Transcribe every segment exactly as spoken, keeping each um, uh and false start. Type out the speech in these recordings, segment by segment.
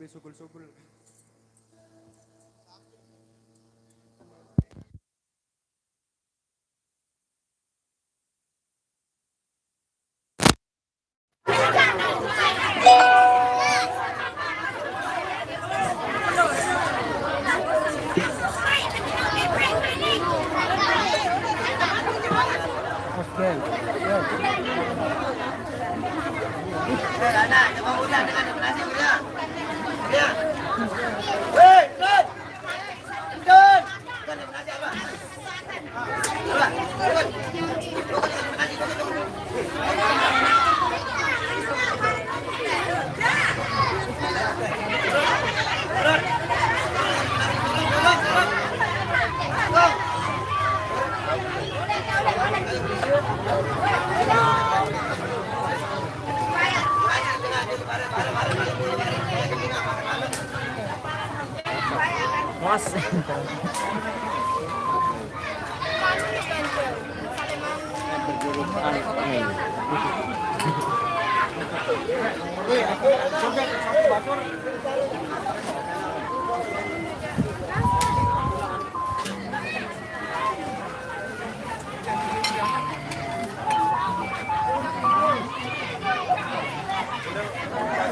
Sugul-sugul.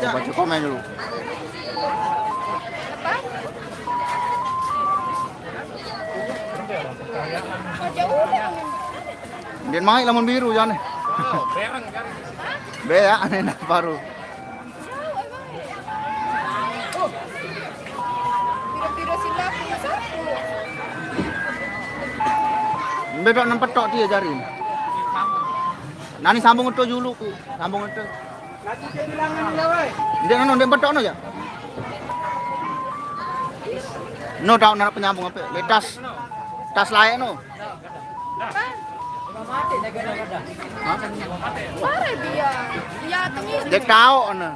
Baca komen dulu. Dia main lamun biru jane. Beak ane nak baru. Bedok enam petok dia jari. Nani sambung itu dulu ku, sambung itu. Ndeq anu, ndeq betok no ya. No tao nara penyambung ape? Letas. Tas lae no. Hah? Mare dia. Ya tengi. Ndeq tao no.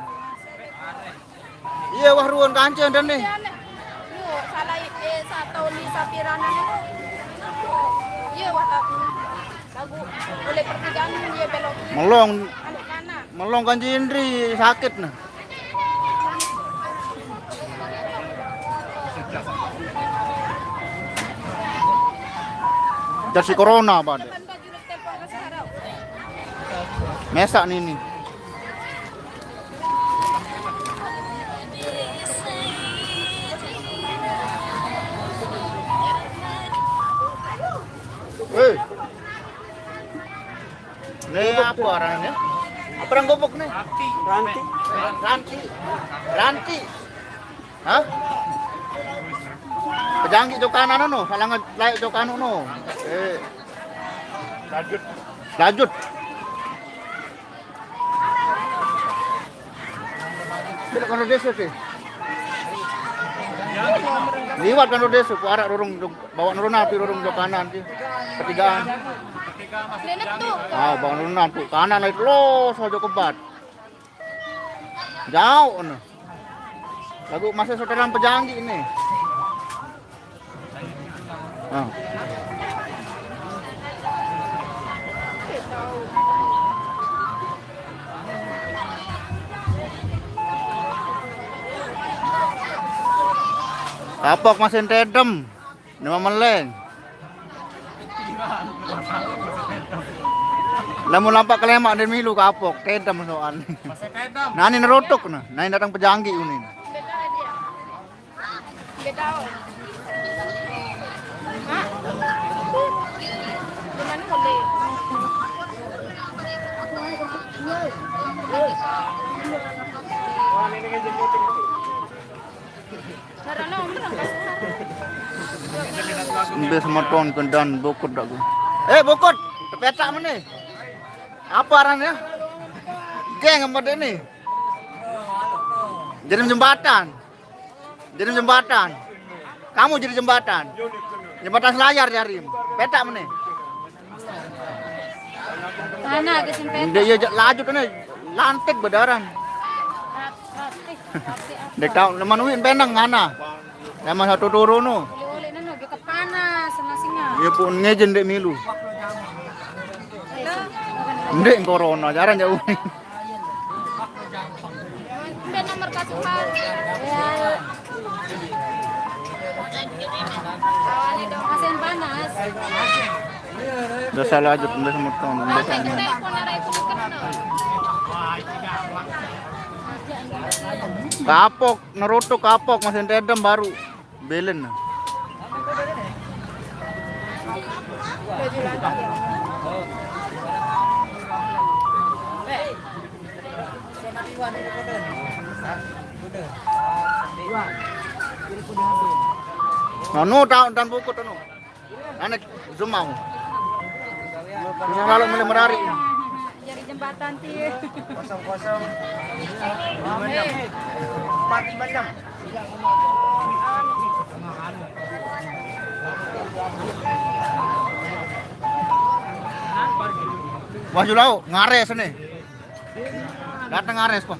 Iya, wah ruan kancen dan nih. Iya, nih. Yuk, salah, eh, satu ni sapirana nih. Iya, wah tak. Lagu oleh pertigaan dia belok. Melong. Anu kanan. Melong kan Jindri sakit nah. Dari corona apa deh? Depan baju lu telepon ke Sahara. Mesak nih ini. Hei. Ini apa orangnya? Apa orang gubuk nih? Ranti. Ranti. Ranti. Hah? Pejanggi jokanan no, salah nge-, laik jokanan no. Eh. Lanjut. Lanjut. Tidak kono desa sih. Liwat kono desa, ku araq rurung jog-, bawa nurun api rurung jog kanan sih. Ketigaan. Nenek tuh. Ah, bawa nurun api kanan lagi los aja kebat. Jauh no. Lagu masih saudara pejanggi ini. Ah. Kapok masih tedem. Nama meleng. Lamun lampak kelemaq ndeq milu kapok, tedem soalne. Nani nerotok nah, nani dateng pejanggi unin. Mbe semeton kendan bokot dak gue. Eh, bokot, tepetak meneh. Apa arannya? Geng apa dek ni? Jadi jembatan. Jadi jembatan. Kamu jadi jembatan. Jembatan selayar jari. Petak meneh. Tanah ke sini petak. Ndeq, iya, jaq laju kene lantik bedaran. Ndeq tao leman uin pendeng ngana. Leman satu turu no. Oleh-oleh neno, dia kepanas sama singa. Iya pun ngejen ndeq milu. Ndeq corona, jarang jauh. Ndeq nomor kasuhan. Ya, Udah salah aja, udah sama teman. Kapok, Naruto kapok, masih tedem baru. Belen. Anu, tahu dan buku tuh. Anak zoom mau. Bisa lalu mulai merari. Jadi jembatan ti. Kosong kosong. Empat lima enam. Wah, julau ngares nih. Datang ngares, Pak.